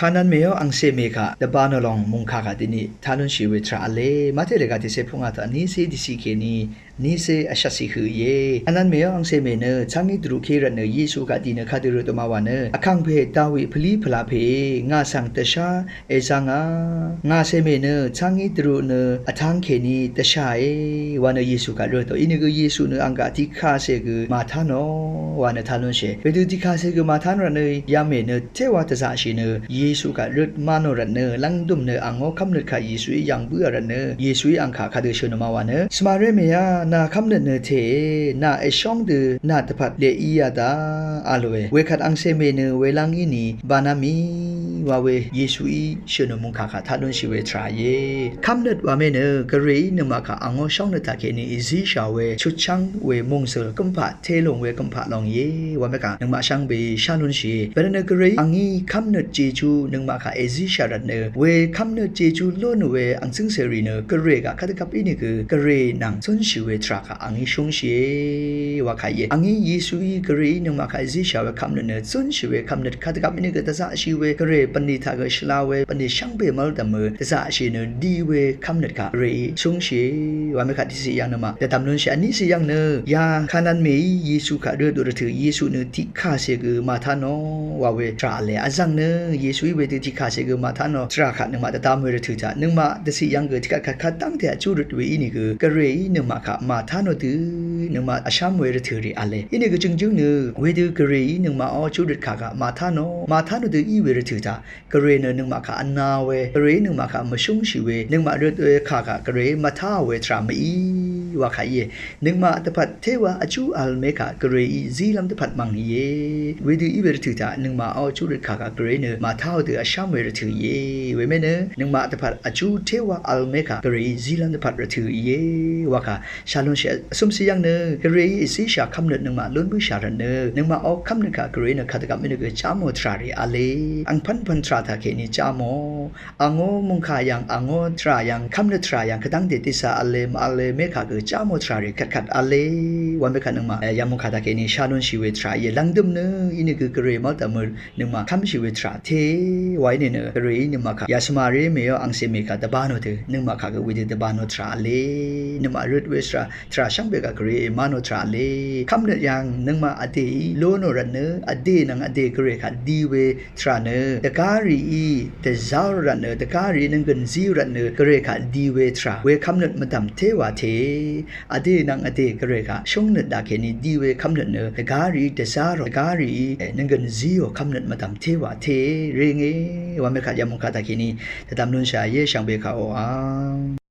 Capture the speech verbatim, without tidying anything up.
Kanan mèó angcè mè kaq dvbà nò lòng mùngkà kaq dini taq lúnshì we tvrà v̄le. Mate lèga tiqcé púngà taq vnícé dvciq kèní vnícé vshvtciq høq íe. Kanan mèó angcè mè nø chv́ngí dvrukí rvtnø Yesu kaq dì nø kadø rø dvma wà nø, Vkàngpè Dawi pvlí pvlaq pè, ngà svng dvshá èzv́ngà. Ngà cè mè nø chv́ngí dvruk nø vtv́ng kèní dvsháe wa nø Yesu kaq rø dø. Inìgø Yesu nø àng gaq tiqkacè gø màtá nò wa nø taq lúnshìe. Wedø tiqkacè gø màtá nò rvtnø yamè nø téwa dvzaqshì nø Yesu kaq røt ma nò rvtnø lv́ngdø̀m nø àngó kv́mnøt kaq Yesuí yv̀ng bǿà rvtnø Yesuí àng kaq kadø shø̀n nò ma wa nø, Svmaré mèá, nà kv́mnøt nø tèe, nà èshóng dø nà dvpvt leq íá daq a lòe. Wekvt angcè mè nø welv́ng íni bana mì wa we Yesuí shø̀n nò mùngkà kaq taq lúnshì we tvrà íe. Kv́mnøt wa mè nø Gvrayí nøngmaq kaq àngó shóngnøt taq kèní èzíshà we chutchv́ng we mòngzø̀l gǿmpaq telòng we gǿmpaq lòng íe. Wa mè kaq nøngmaq shvngbeí shá lúnshìe. Wervtnø Gvrayí àngí kv́mnøt jejú nøngmaq kaq èzíshà rvtnø we kv́mnøt jejú lónò we àng zǿngcèrì nø Gvray kaq kadvgvp ínìgø Gvray nvng zúnshì we tvrà kaq àngí shúngshìe wa kà íe. Àngí Yesuí Gvrayí nøngmaq kaq èzíshà we kv́mnøt nø zúnshì we kv́mnøt kadvgvp ínìgø dvzaqshì we Gvray bv̀nlì taq gø shvla we bv̀nlì shvngbe mv́l dv̀mø dvzaqshì nø di we kv́mnøt kaq Gvrayí shúngshìe wa mè kaq tiqciq yv̀ng nø mà dvdv̀m lúnshì. Vníciq yv̀ng nø ya Kanan mèí Yesu kaq rø dø rvtø̀ Yesu nø tiqkacè gø màtá nò wa we tvrà v̄le. Vzv̀ng nø Yesuí wedø tiqkacè gø màtá nò tvrà kaq nøngmaq dvdv̀m we rvtø̀ taq nøngmaq dvciq yv̀ng gø tiqkvt kaq kadv́ngte vjú røt we ínìgø Gvrayí nøngmaq kaq màtá nò dø nøngmaq vshv́m we rvtø̀ rì v̄le. Inìgø jø̀ngjǿng nø wedø Gvrayí nøngmaq ó vjú røt kà kaq màtá nò màtá nò dø í we rvtø̀ taq Gvray nø nøngmaq kaq vna we, Gvrayí nøngmaq kaq mvshúngshì we, nøngmaq røt we kà kaq Gvrayí mvtáò we tvrà mèí wa kà íe. Nøngmaq dvpvt téwa vjú vl mè kaq Gvrayí zílv́m dvpvt mv̀ng íe. Wedø í we rvtø̀ taq nøngmaq ó vjú røt kà kaq Gvrayí nø màtáò dø vshv́m we rvtø̀ íe. Wemè nø nøngmaq dvpvt vjú téwa vl mè kaq Gvrayí zílv́m dvpvt rvtø̀ íe wa kà shá lúnshì. Vcúmciq yv̀ng nø Gvrayí èzíshà kv́mnøt nøngmaq lún bǿshà rvtnø nøngmaq ó kv́mnøt kaq Gvrayí nø kadvgvp mì nø gø jámò tvrà rì v̄le. Àngpv́npv̀n tvrà taq kèní jámò. Àngó mùngkà yv̀ng, àngó tvrà yv̀ng, kv́mnøt tvrà yv̀ng kadv́ngte tiqsà v̄le mv-v̄le mè kaq gø jámò tvrà rì kvtkvt v̄le. Wa mè kaq nøngmaq yamùngkà taq kèní shá lúnshì we tvrà íe. Lv̀ngdø̀m nø ínìgø Gvray mv́l dv̀mø nøngmaq kv́mshì we tvrà te wa íni nø Gvrayí nøngmaq kaq ya Svmaré mèó angcè mè kaq dvbà nò dø nøngmaq kaq gø wedø dvbà nò tvrà v̄le. Nøngmaq røt we tvrà, tvrà shvngbe kaq Gvrayí èmá nò tvrà v̄le. Kv́mnøt yv̀ng nøngmaq vdèí lónò rvtnø vdè nvng vdè Gvray kaq di we tvrà nø dvgá rìí dvzá rvtnø dvgá rìí nvnggø̀n zí rvtnø Gvray kaq di we tvrà we kv́mnøt mvdv̀m téwa te Vdè nvng vdè Gvray kaq shúngnøt daq kèní di we kv́mnøt nø dvgá rìí dvzá rò dvgá rìí nvnggø̀n zíò kv́mnøt mvdv̀m téwa te renge wa mè kaq yamùngkà taq kèní dvdv̀m lúnshà íe shvngbe kaq oqà.